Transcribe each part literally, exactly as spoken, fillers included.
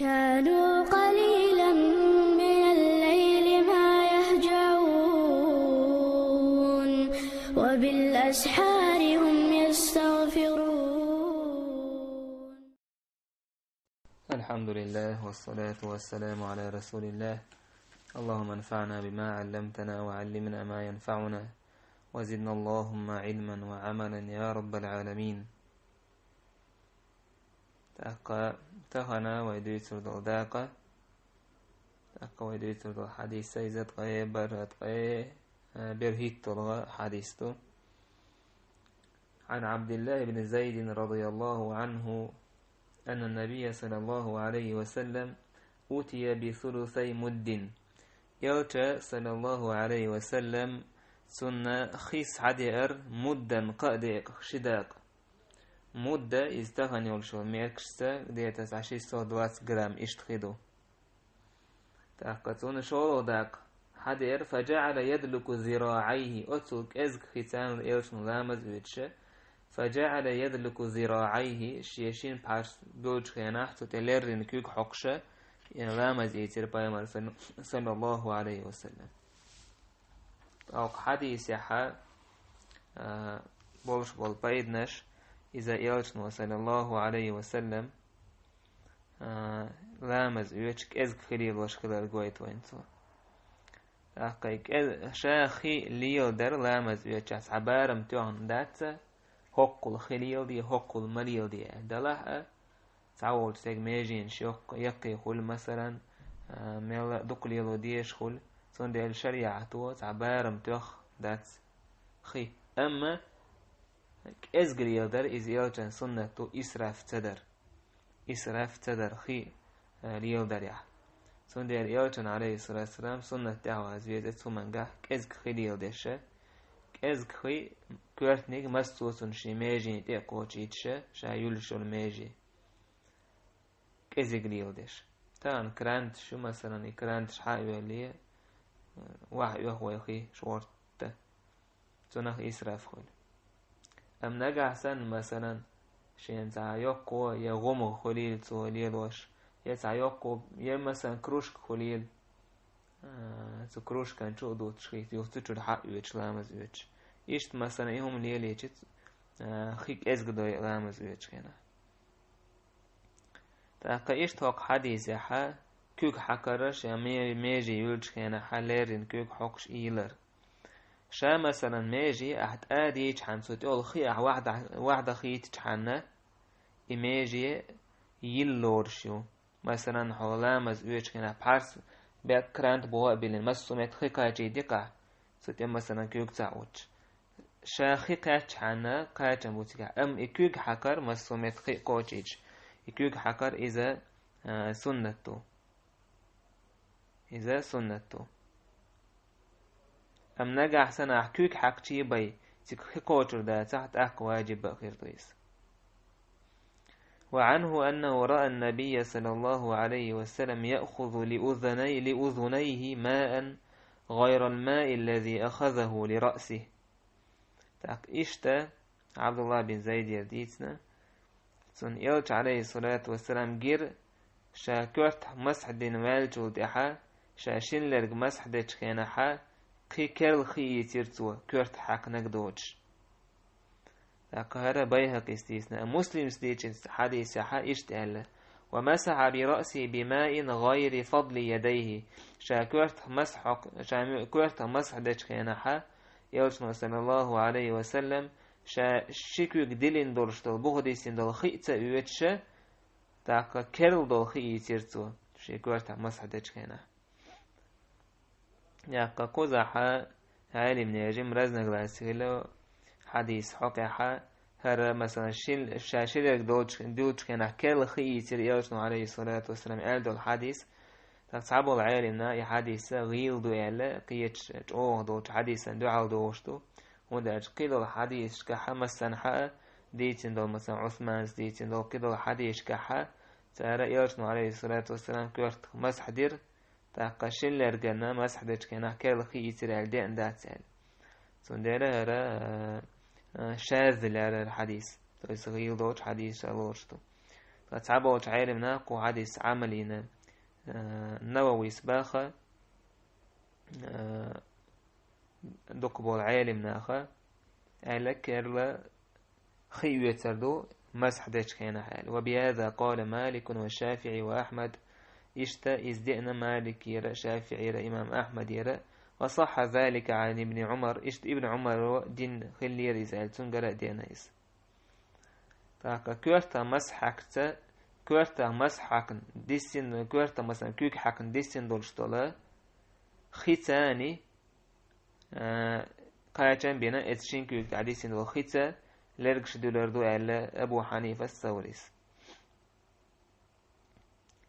كانوا قليلا من الليل ما يهجعون، وبالأسحار هم يستغفرون. الحمد لله، والصلاة والسلام على رسول الله. اللهم انفعنا بما علمتنا وعلمنا ما ينفعنا وزدنا اللهم علما وعملا يا رب العالمين. ТӀаккха тахана вай дуьйцур долу дакъа, тӀаккха вай дуьйцур долу хьадис, иза ткъе бархӀ, ткъе, э, берхӀитталгӀа хьадис ду. عن عبد الله بن زيد رضي الله عنه أن النبي صلى الله عليه وسلم أتي بثلثي مد. Элча, саллаллаху Ӏалайхи ва саллам, цунна хи схьадеара муддан, кхаа декъах ши дакъа. Мудда иза тахана йолуш йолу меркашца где-то цхьа шестьсот двадцать грамм иштта хи ду. ТӀаккха цунна шолгӀа дакъа схьадеара, فجعل يدلك ذراعيه, оццул кӀезга хи царна Элчано ламаз оьцуша, فجعل يدلك ذراعيه, шен шина пхьарс буьллучу хенахь цу тӀе леррина куьг хьокхуша, ламаз ийцира пайхамар, саллаллаху Ӏалайхи ва саллам. ТӀаккха хьадисехь, а, болуш болу пайданаш, иза Элчано, саллаллаху Ӏалайхи ва саллам, а, ламаз оьцуш кӀезга хи лелош хилар гойту вайна цо. ТӀаккха и кӀе-, ша хи леладар ламаз оьцуш цхьа барам тоьхна дац, хӀоккхул хи леладе, хӀоккхул ма леладе аьлла. Делахь а, цхьаволчу стеган меженаш йоккха, яккхий хуьлу, масалан, а, мелла а дукха лело дезаш хуьлу, цундела шариӀато цхьа барам тоьхна дац хи. Амма кӀезга леладар иза Элчан суннат ду, исраф ца дар. Исраф ца дар, хи, а, леладарехь. Цундела Элчан, Ӏалайхиссалату вассалам, суннат тӀехь ваза веза цу хӀумангахь кӀезга хи леладеша, кӀезга хи, коьртаниг массо а цунна шен меже тӀе а кхочуьйтуша, ша юьллуш йолу меже. КӀезиг леладеш. Тахана кранташ ю, масалан, и кранташ хьа а йоьллий, ваха оьху вай хи шортта. Цунах исраф хуьлу. Амма нагахь санна, масалан, шена цхьа йоккхо я гӀумгӀа хуьлийла цо лелош, я цхьа йоккхо, я, масалан, кружка хуьлийла, а, цу кружкан чу а дуттуш хи, юха цу чуьра хьа а оьцуш, ламаз оьцуш. Иштта, масалан, и хӀума лелийча, а, хи кӀезга дой ламаз оьцуш хенахь. ТӀаккха иштта хӀокху хьадисехь, куьг хьакарарш я ме-, меже юьллучу хенахь леррина куьг хьокхуш йийлар. Ша, масалан, меже ахь тӀадийчхьана, цу тӀехула хи ахь ваьхьда-, ваьхьда хийтичхьана, и меже йилла лоруш ю. Масалан, хьо ламаз оьцучу хенахь пхьарс беккъа крант бухахь а биллина, массо а метта хи кхачийдикъахь, цу тӀе, масалан, куьг ца Ӏуттуш. Ша хи кхаьччхьана, кхачам бу цигахь, амма и куьг хьакар, массо а метта хи кхочуьйтуш, и куьг хьакар иза, а, суннат ду. Иза суннат ду. Амма нагахь санна ахь куьг хьакхчий бай, цига хи кхочур дацахь, тӀаккха ваджиб а хир ду иза. وعنه أنه رأى النبي صلى الله عليه وسلم يأخذ لأذني-، لأذنيه ماء غير الماء الذي أخذه لرأسه. ТӀаккха иштта Ӏабдулла бин Зайдера дийцина, цунна Элча, Ӏалайхиссалату вассалам, гира, ша коьртах масхь дина ваьллачул тӀаьхьа, ша шина лерга масхь дечу хенахьа, кхин керла хи ийцира цо, коьртах хьаькхнарг доцуш. ТӀаккха хӀара Байхьакъис дийцина, Муслимс дийцинчу хьадисехь иштта аьлла: ومسح برأسه بماء غير فضل يديه. Ша коьртах масхь хьокх-, ша коьртах масхь дечу хенахьа, Элчано, саллаллаху Ӏалайхи ва саллам, ша ши куьг диллина долуш долу, бухадиссина долу хи а ца оьцуша, тӀаккха керла долу хи ийцира цо, шен коьртах масхь дечу хенахь. ТӀаккха кхузахьа Ӏелимнеша разногласи хилла хьадис хьокъехьа, хӀара, масалан, шин-, ша ши лерг долчу, диллачу хенахь керла хи ийцира Элчано, Ӏалайхиссалату вассалам, аьлла долу хьадис. ТӀаккха цхьаболу Ӏелимна и хьадис гӀийла ду аьлла, кхечу чӀогӀа долчу хьадисана дуьхьал догӀуш ду. ХӀунда аьлча кхидолу хьадисашкахьа, массанхьа а дийцина долу, масалан, Ӏусманас дийцина долу кхидолу хьадисашкахьа, цара Элчано, Ӏалайхиссалату вассалам, коьртах масхь дира, тӀаккха шин лергана масхь дечу хенахь керла хи ийцира аьлла деана дац аьлла. Цундела хӀара, а, а, шаз лаьрра хьадис. То есть гӀийла долчу хьадисашца лоруш ду. Цхьаболчу Ӏелам наха кху хьадис Ӏамал йина, а, Нававис баха, а, дукхахболу Ӏелам наха, аьлла, керла хи оьцур ду масхь дечу хенахь аьлла. «Ва бихаза къала Маликун ва ШафиӀи ва Ахьмад». Иштта иза деана Маликера, ШафиӀера, имам Ахьмадера, «ва сахьхьа залика Ӏан ибни Ӏумар», иштта Ибн Ӏумаро дина хиллера иза аьлла, цуьнгара а деана иза. ТӀаккха коьртах масхь хьаькхча, коьртах масхь хьаькхна дисина, коьртах, масалан, куьг хьаькхна дисина долуш долу хи царна, а, кхачам бина, эца шина куьйга тӀехь дисина долу хица лергаш дуьллур ду аьлла Абу Хьанифас, Саврис.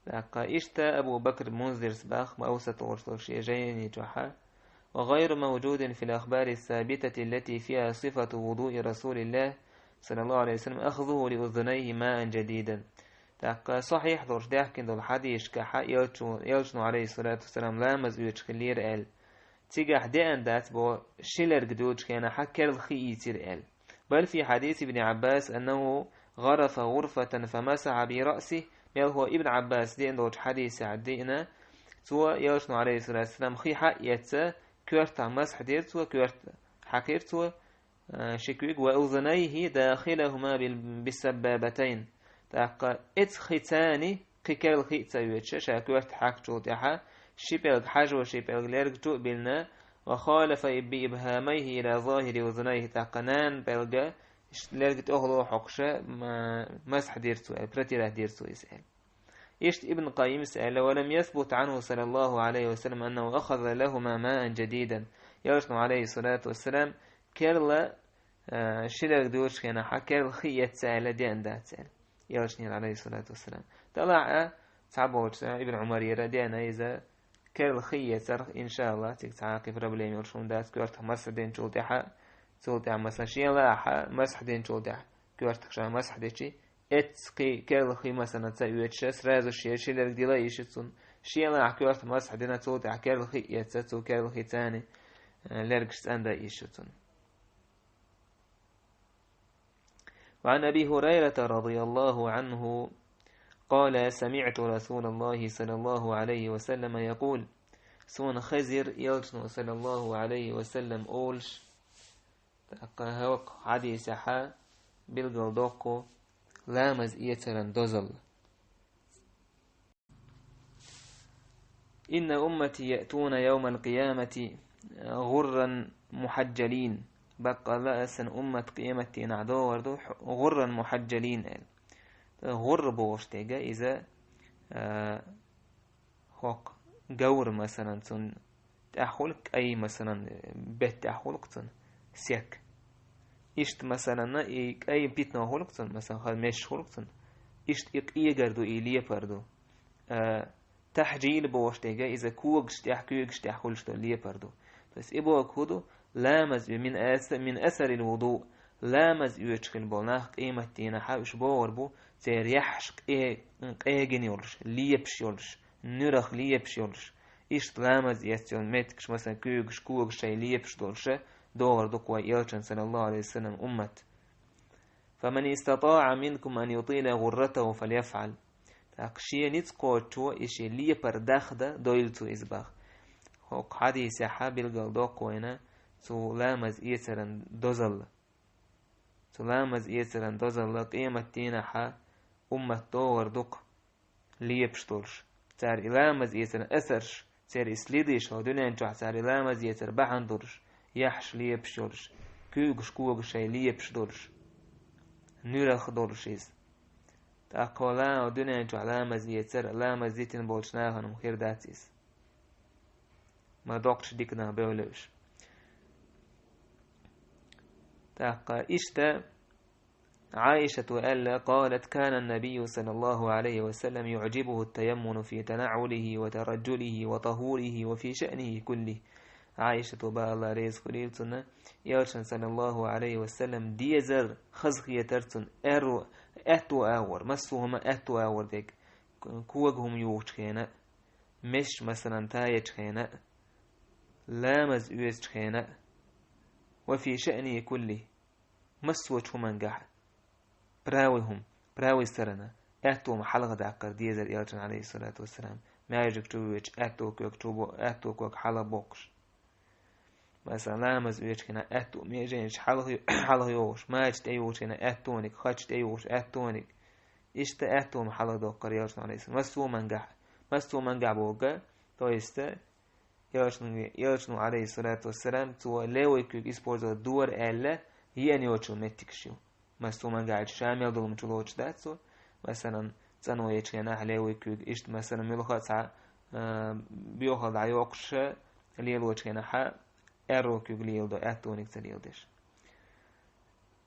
ТӀаккха иштта Абу Бакр Мунзирс баха Авсат олуш долу шен жайни чохьа: «Ва гайру мавжудин фил ахбари сабитати лати фиха сифату вудуи Расулиллах, саллаллаху алейхи ва саллям, ахзуху ли узунайхи маан жадидан». ТӀаккха сахьихь долуш даьхкина долу хьадисашкахьа элчу-, элчано, алейхиссалату вассалам, ламаз оьцуш хиллера аьлла. Цигахь деана дац бо ши лерг дуьллучу хенахьа керла хи ийцира аьлла. Бал фи хьадис ибн Ӏаббас аннаху гӀарафа гӀурфатан фамасахьа би раъси, мелхо Ибн Ӏаббас деана долчу хьадисехь деана, цо элчано, алейхиссалату вассалам, хи хьаэца, коьртах масхь дира цо, коьрта хьаькхира цо, а, ши куьг, ва узунайхи дахилахума бил-, бисаббабатайн. ТӀаккха эца хи царна кхин керла хи а ца оьцуш, ша коьрта хьаькхчул тӀаьхьа ши пӀелг хьажо, ши пӀелг лергачу а биллина, ва халафа би ибхамайхи ила захири узунайхи, тӀаккха нана пӀелга лерга тӀехула хьокхуша, ма-, масхь дира цо аьлла, протирать дира цо иза аьлла. Иштта Ибн Къаййимс аьлла: «Ва лам ясбут Ӏанху, саллаллаху алейхи ва саллям, аннаху ахаза лахума маан жадидан». Элчано, алейхиссалату вассалам, керла, а, ши лерг дуьллучу хенахьа керла хи эца аьлла деана дац аьлла элчанера, алейхиссалату вассалам. Делахь а цхьаболчу, а, Ибн Ӏумарера деана иза керла хи эцарх, иншааллах, цига цхьа а кхин проблема йолуш хӀума дац, коьртах масхь динчул тӀаьхьа, цул тӀаьхьа, масалан, шен лаахьа масхь динчул тӀаьхьа коьртах ша масхь дечи, эццахь керла хи, масалан, ца оьцуша, сразу шен ши лерг дила йиш ю цунна. Шен лаахь коьртах масхь дина, цул тӀаьхьа керла хи эца, цу керла хи царна, э, лергаш цӀандан йиш ю цунна. وعن أبي هريرة رضي الله عنه قال: سمعت رسول الله صلى الله عليه وسلم يقول: Суна хезира элчано, саллаллаху алейхи ва саллям, олуш, тӀаккха хӀокху хьадисехьа билгал доккху ламаз эцаран дозалла. إن أمتي يأتون يوم القيامة غرا محجلين. Баккъалла а сан уммат къематдийнахь догӀур ду غرا محجلين аьлла. ГӀурра бохуш дерг иза, а, хӀокху гавр, масалан, цунна тӀехь хуьлу кӀай, масалан, бетта тӀехь хуьлу цунна сек. Иштта, масалан, и кӀай питано хуьлу цунна, масалан, хӀара меш хуьлу цунна. Иштта и къегар ду, и лепар ду. А, тахьжил бохуш дерг иза когаш тӀехь, куьйгаш тӀехь хуьлуш долу лепар ду. То есть и бохург хӀун ду? Ламаз оь-, мин ас-, мин асарил вуду, ламаз оьцуш хила болу нах къематдийнахьа уьш богӀур бу, церан яхьаш къе-, къегина йолуш, лепаш йолуш, нуьрах лепаш йолуш. Иштта ламаз эцна йолу меттигаш, масалан, куьйгаш, когаш шайн лепаш долуша, догӀур ду-кх вайн элчан, саллаллаху алейхи ва саллям, уммат. فمن استطاع منكم أن يطيل غرته فليفعل. ТӀаккха шен ницкъ кхочучо и шен лепар дахдан дойла цо иза баха. ХӀокху хьадисехьа билгал доккху вайна цу ламаз эцаран дозалла. Цу ламаз эцаран дозалла къематдийнахьа уммат догӀур ду-кх лепаш долуш. Цара и ламаз эцаран асарш, церан и следаш, хӀокху дуьнен чохь цара и ламаз эцар бахьана долуш, яхьаш лепаш йолуш, куьйгаш, когаш шайн лепаш долуш, нуьрах долуш иза. ТӀаккха хӀокху ла-, дуьнен чохь ламаз эцар, ламаз дитина болчу нахана хир дац иза. Ма доккхачу диканах бевлла уьш. ТӀаккха иштта Ӏайшата аьлла, قالت: كان النبي صلى الله عليه وسلم يعجبه التيمن في تنعله وترجله وطهوره وفي شأنه كله. Ӏайшата, Дала реза хуьлийла цунна, элчан, саллаллаху алейхи ва саллям, дезар хазахетар цунна, аьрру аьтту агӀор, массо а хӀума аьтту агӀор дерг, кога хӀума юхучу хенахь, мешаш, масалан, таечу хенахь, ламаз оьцучу хенахь, وفي شأنه كله, массочу хӀумангахь, правый хӀума, правый сторона, аьттув ма хьалха даккхар дезар элчан, алейхиссалату вассалам, маьждиг чу воьдуча аьттув ког чу бо-, аьттув ког хьалха боккхуш. Масала, ламаз оьцуча хенахь аьттув меженаш хьалха, хьалха йогӀуш, мача тӀе йогӀуча хенахь аьттониг, хача тӀе йогӀуш аьттониг. Иштта аьттув ма хьалха доккхар элчан, алейхиссалам. Массо а мангахь, массо а мангахь боху, то есть, элчан, элчано, алейхиссалату вассалам, цо левый куьг использовать дора аьлла, еана йоцуш меттигаш ю. Массо а мангахь аьлча, ша мел долу чу лоцуш дац цо. Масалан, цӀано ечу хенахь левый куьг, иштта, масалан, муьлхха а цхьа, а, боьхалла дӀайоккхуш лелочу хенахь, аьрру куьг леладо, аьттониг ца леладеш.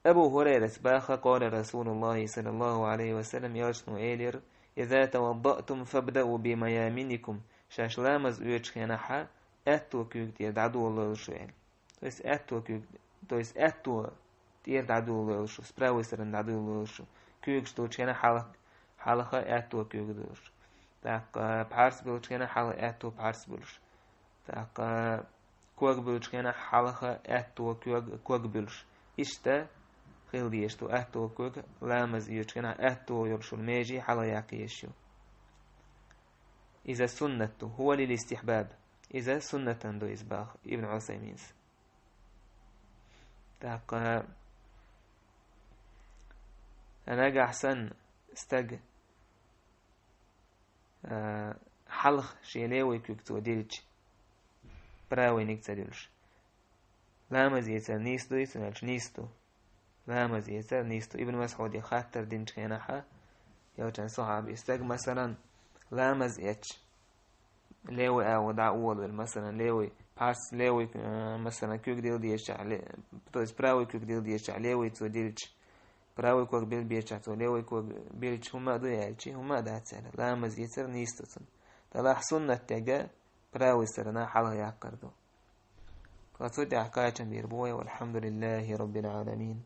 Абу Хурайрас баха, къала Расулуллахи саллаллаху алейхи ва саллям, элчано элира: «Иза таваддаътум фабдаъу бимаяминикум». Шаьш ламаз оьцучу хенахь аьтту куьйга тӀера дӀадолалуш ву аьлла. То есть аьтту куьйга, то есть аьтту тӀера дӀадолалуш ву, с правой стороны дӀадолалуш ву. Куьйгаш долчу хенахь хьалха, хьалха аьтту куьйга долуш. ТӀаккха пхьарс буьллучу хенахь хьалха аьтту пхьарс буьллуш. ТӀаккха ког буьллучу хенахь хьалха аьтту ког, ког буьллуш. Иштта хила дезаш ду аьтту ког, ламаз оьцучу хенахь аьтту йолуш йолу меже хьалха яккха езаш ю. Иза суннату, хӀува лил истихьбаб. Иза суннатан ду иза баха Ибн Усайминс. ТӀаккха нагахь санна стаг, а, хьалха шен левый куьг цо дилча, правыйниг ца дуьллуш, ламаз эцар нийса дуй, цуьнан аьлча нийса ду. Ламаз эцар нийса ду. Ибн Масхьуде хаттар динчу хенахьа, элчан сахьаби, стаг, масалан, ламаз эцча, левый агӀо дӀа а волавелла, масалан, левый пхьарс, левый, э, масалан, куьг дилла дезачохь, ле-, то есть правый куьг дилла дезачохь, левый цо дилча, правый ког билла безачохь, цо левый ког билча, хӀума а дуй аьлча, хӀума а дац аьлла, ламаз эцар нийса ду цунна. Делахь суннат дерг правый сторона хьалха яккхар ду. Ткъа цу тӀехь кхачам бийр бу вай, валхьамдулиллахи раббил Ӏаламин.